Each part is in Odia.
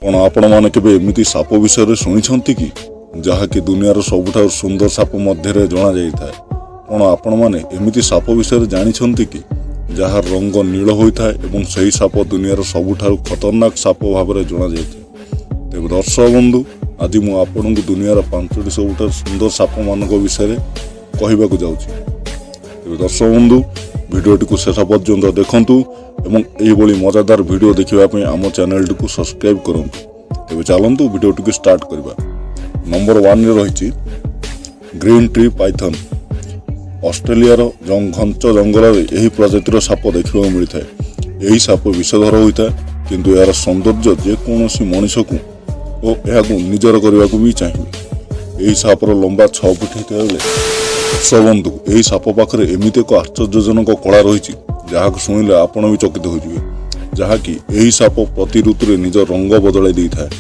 କ'ଣ ଆପଣମାନେ କେବେ ଏମିତି ସାପ ବିଷୟରେ ଶୁଣିଛନ୍ତି କି, ଯାହାକି ଦୁନିଆର ସବୁଠାରୁ ସୁନ୍ଦର ସାପ ମଧ୍ୟରେ ଜଣାଯାଇଥାଏ? କ'ଣ ଆପଣମାନେ ଏମିତି ସାପ ବିଷୟରେ ଜାଣିଛନ୍ତି କି, ଯାହାର ରଙ୍ଗ ନୀଳ ହୋଇଥାଏ ଏବଂ ସେହି ସାପ ଦୁନିଆର ସବୁଠାରୁ ଖତରନାକ ସାପ ଭାବରେ ଜଣାଯାଇଥାଏ? ତେବେ ଦର୍ଶକ ବନ୍ଧୁ, ଆଜି ମୁଁ ଆପଣଙ୍କୁ ଦୁନିଆର ପାଞ୍ଚଟି ସବୁଠାରୁ ସୁନ୍ଦର ସାପମାନଙ୍କ ବିଷୟରେ କହିବାକୁ ଯାଉଛି। ତେବେ ଦର୍ଶକ ବନ୍ଧୁ, ଭିଡ଼ିଓଟିକୁ ଶେଷ ପର୍ଯ୍ୟନ୍ତ ଦେଖନ୍ତୁ ଏବଂ ଏହିଭଳି ମଜାଦାର ଭିଡ଼ିଓ ଦେଖିବା ପାଇଁ ଆମ ଚ୍ୟାନେଲଟିକୁ ସବସ୍କ୍ରାଇବ୍ କରନ୍ତୁ। ତେବେ ଚାଲନ୍ତୁ, ଭିଡ଼ିଓଟିକୁ ଷ୍ଟାର୍ଟ କରିବା। ନମ୍ବର 1ରେ ରହିଛି ଗ୍ରୀନ୍ ଟ୍ରି ପାଇଥନ୍। ଅଷ୍ଟ୍ରେଲିଆର ଘଞ୍ଚ ଜଙ୍ଗଲରେ ଏହି ପ୍ରଜାତିର ସାପ ଦେଖିବାକୁ ମିଳିଥାଏ। ଏହି ସାପ ବିଷଧର ହୋଇଥାଏ, କିନ୍ତୁ ଏହାର ସୌନ୍ଦର୍ଯ୍ୟ ଯେକୌଣସି ମଣିଷକୁ ଓ ଏହାକୁ ନିଜର କରିବାକୁ ବି ଚାହିଁବେ। ଏହି ସାପର ଲମ୍ବା 6 ଫୁଟ ହେଇଥିବା ବେଳେ, ଦର୍ଶକ ବନ୍ଧୁ, ଏହି ସାପ ପାଖରେ ଏମିତି ଏକ ଆଶ୍ଚର୍ଯ୍ୟଜନକ କଳା ରହିଛି, ଯାହାକୁ ଶୁଣିଲେ ଆପଣ ବି ଚକିତ ହୋଇଯିବେ, ଯାହାକି ଏହି ସାପ ପ୍ରତି ଋତୁରେ ନିଜ ରଙ୍ଗ ବଦଳାଇ ଦେଇଥାଏ।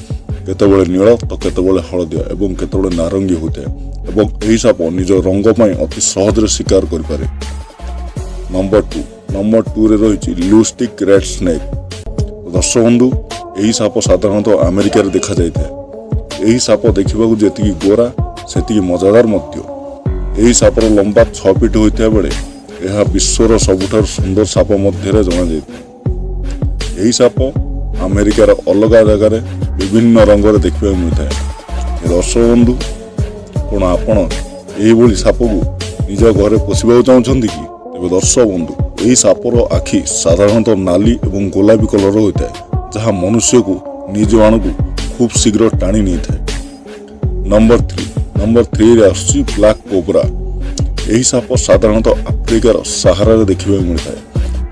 କେତେବେଳେ ନୀଳ ତ କେତେବେଳେ ହଳଦିଆ ଏବଂ କେତେବେଳେ ନାରଙ୍ଗୀ ହୋଇଥାଏ ଏବଂ ଏହି ସାପ ନିଜ ରଙ୍ଗ ପାଇଁ ଅତି ସହଜରେ ଶିକାର କରିପାରେ। ନମ୍ବର 2। ନମ୍ବର 2ରେ ରହିଛି ଲିପଷ୍ଟିକ୍ ରେଟ୍ ସ୍ନେକ୍। ଦର୍ଶକ ବନ୍ଧୁ, ଏହି ସାପ ସାଧାରଣତଃ ଆମେରିକାରେ ଦେଖାଯାଇଥାଏ। ଏହି ସାପ ଦେଖିବାକୁ ଯେତିକି ଗୋରା, ସେତିକି ମଜାଦାର ମଧ୍ୟ। ଏହି ସାପର ଲମ୍ବା 6 ଫିଟ ହୋଇଥିବା ବେଳେ ଏହା ବିଶ୍ୱର ସବୁଠାରୁ ସୁନ୍ଦର ସାପ ମଧ୍ୟରେ ଜଣାଯାଇଥାଏ। ଏହି ସାପ ଆମେରିକାର ଅଲଗା ଜାଗାରେ ବିଭିନ୍ନ ରଙ୍ଗରେ ଦେଖିବାକୁ ମିଳିଥାଏ। ଦର୍ଶକ ବନ୍ଧୁ, କ'ଣ ଆପଣ ଏହିଭଳି ସାପକୁ ନିଜ ଘରେ ପୋଷିବାକୁ ଚାହୁଁଛନ୍ତି କି? ତେବେ ଦର୍ଶକ ବନ୍ଧୁ, ଏହି ସାପର ଆଖି ସାଧାରଣତଃ ନାଲି ଏବଂ ଗୋଲାପୀ କଲର ହୋଇଥାଏ, ଯାହା ମନୁଷ୍ୟକୁ ନିଜ ଆଡ଼କୁ ଖୁବ୍ ଶୀଘ୍ର ଟାଣି ନେଇଥାଏ। Number 3। ନମ୍ବର 3ରେ ଆସୁଛି ବ୍ଲାକ୍ କୋବ୍ରା। ଏହି ସାପ ସାଧାରଣତଃ ଆଫ୍ରିକାର ସାହାରାରେ ଦେଖିବାକୁ ମିଳିଥାଏ।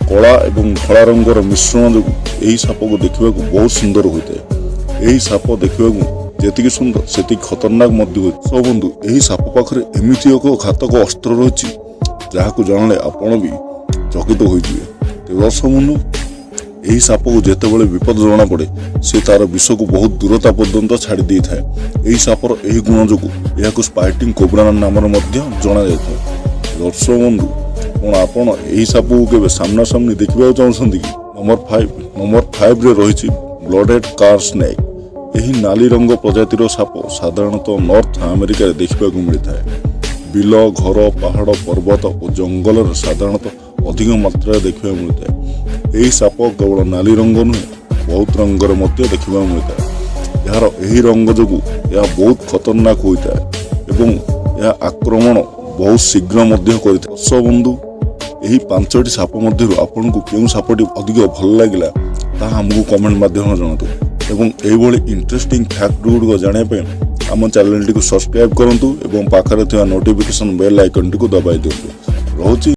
କଳା ଏବଂ ଧଳା ରଙ୍ଗର ମିଶ୍ରଣ ଯୋଗୁଁ ଏହି ସାପକୁ ଦେଖିବାକୁ ବହୁତ ସୁନ୍ଦର ହୋଇଥାଏ। ଏହି ସାପ ଦେଖିବାକୁ ଯେତିକି ସୁନ୍ଦର, ସେତିକି ଖତରନାକ ମଧ୍ୟ ହୋଇଥାଏ। ଦର୍ଶକ ବନ୍ଧୁ, ଏହି ସାପ ପାଖରେ ଏମିତି ଏକ ଘାତକ ଅସ୍ତ୍ର ରହିଛି, ଯାହାକୁ ଜାଣିଲେ ଆପଣ ବି ଚକିତ ହୋଇଯିବେ। ତେବେ ଦର୍ଶକ ବନ୍ଧୁ, ଏହି ସାପକୁ ଯେତେବେଳେ ବିପଦ ଜଣାପଡ଼େ, ସେ ତାର ବିଷକୁ ବହୁତ ଦୂରତା ପର୍ଯ୍ୟନ୍ତ ଛାଡ଼ି ଦେଇଥାଏ। ଏହି ସାପର ଏହି ଗୁଣ ଯୋଗୁଁ ଏହାକୁ ସ୍ପାଇଟିଂ କୋବ୍ରା ନାମରେ ମଧ୍ୟ ଜଣାଯାଇଥାଏ। ଦର୍ଶକ ବନ୍ଧୁ, କ'ଣ ଆପଣ ଏହି ସାପକୁ କେବେ ସାମ୍ନାସାମ୍ନି ଦେଖିବାକୁ ଚାହୁଁଛନ୍ତି କି? Number 5। ନମ୍ବର 5ରେ ରହିଛି ବ୍ଲଡେଡ୍ କାର୍ ସ୍ନେକ୍। ଏହି ନାଲି ରଙ୍ଗ ପ୍ରଜାତିର ସାପ ସାଧାରଣତଃ ନର୍ଥ ଆମେରିକାରେ ଦେଖିବାକୁ ମିଳିଥାଏ। ବିଲ, ଘର, ପାହାଡ଼, ପର୍ବତ ଓ ଜଙ୍ଗଲରେ ସାଧାରଣତଃ ଅଧିକ ମାତ୍ରାରେ ଦେଖିବାକୁ ମିଳିଥାଏ। ଏହି ସାପ କେବଳ ନାଲି ରଙ୍ଗ ନୁହେଁ, ବହୁତ ରଙ୍ଗରେ ମଧ୍ୟ ଦେଖିବାକୁ ମିଳିଥାଏ। ଏହାର ଏହି ରଙ୍ଗ ଯୋଗୁଁ ଏହା ବହୁତ ଖତରନାକ ହୋଇଥାଏ ଏବଂ ଏହା ଆକ୍ରମଣ ବହୁତ ଶୀଘ୍ର ମଧ୍ୟ କରିଥାଏ। ଦର୍ଶକ ବନ୍ଧୁ, ଏହି ପାଞ୍ଚଟି ସାପ ମଧ୍ୟରୁ ଆପଣଙ୍କୁ କେଉଁ ସାପଟି ଅଧିକ ଭଲ ଲାଗିଲା, ତାହା ଆମକୁ କମେଣ୍ଟ ମାଧ୍ୟମରେ ଜଣାନ୍ତୁ ଏବଂ ଏହିଭଳି ଇଣ୍ଟରେଷ୍ଟିଂ ଫ୍ୟାକ୍ଟ ଗୁଡ଼ିକ ଜାଣିବା ପାଇଁ ଆମ ଚ୍ୟାନେଲଟିକୁ ସବସ୍କ୍ରାଇବ୍ କରନ୍ତୁ ଏବଂ ପାଖରେ ଥିବା ନୋଟିଫିକେସନ୍ ବେଲ୍ ଆଇକନ୍ଟିକୁ ଦବାଇ ଦିଅନ୍ତୁ। ରହୁଛି।